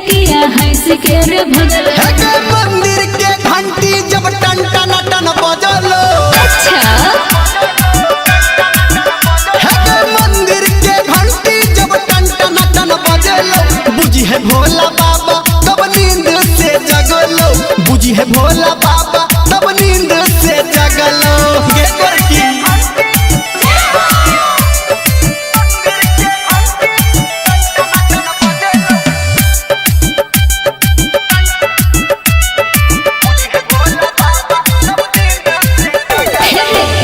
किया हंस के रे भगल। हे गे मंदिर के घंटी जब टन टन टन बजलो। अच्छा। हे गे मंदिर के घंटी जब टन टन टन बजलो, बुझी है भोला बाबा तब नींद से जगलो। बुझी है भोला बाबा तब नींद से जगलो। गे गोरकी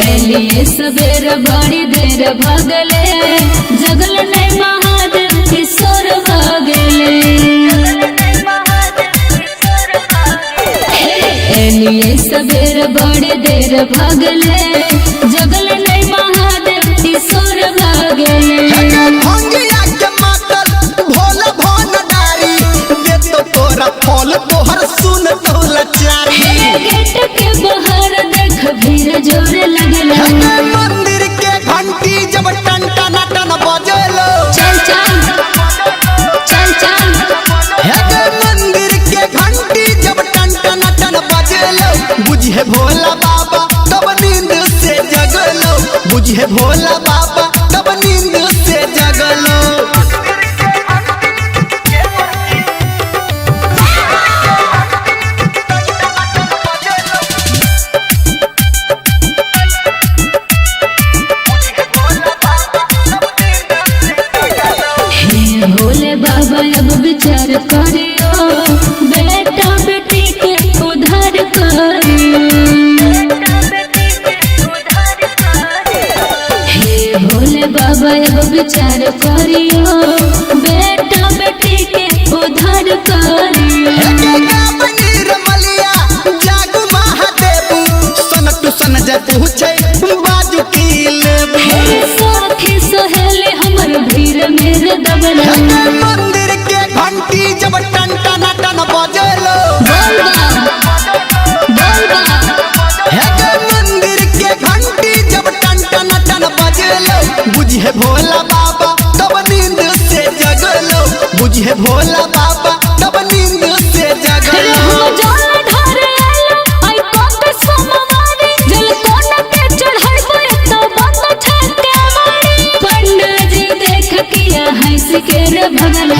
एलिए सवेर बड़ी देर भगले, जगल नहीं महादेव किशोर भगले। एलिए सवेर बड़ी देर भगले, जगल नहीं महादेव किशोर भगले। हे गे भंगिया के मातल भोला भंडारी, दे तो तोरा फल तोहर सुन तो लाचारी। गेट के बाहर देख भीड़ जोर लगल। हे गे मंदिर के घंटी जब टन टन टन बजलो। चल चल चल चल। हे गे मंदिर के घंटी जब टन टन टन बजलो, बुझे भोला बाबा तब नींद से जगलो। बुझे भोला बाबा तब नींद से जगलो। हे भोले बाबा अब विचार करियो, बेटा बेटी के उधार करियो। हे भोले बाबा अब विचार करियो, बेटा बेटी के उधार करियो। हे गे गावनी रमलिया जागु महादेव, सन टू सन जे पूछे बाजू की लेबू। हे साथी सहेली हमर भीड़ मेरे दबल। हे गे मंदिर के घंटी जब टन टन टन बजलो। बोल बा बोल बा। हे गे मंदिर के घंटी जब टन टन टन बजलो, बुझे भोला बाबा तब नींद से जगलो। बुझे भोला बाबा तब नींद से जगलो। हम जल ढारे आलो आई कोक सोमवारी, जल कोन के चढ़ाइबो तो बंद छके मारी। पंडा जी देख किया हंस के रे भगल।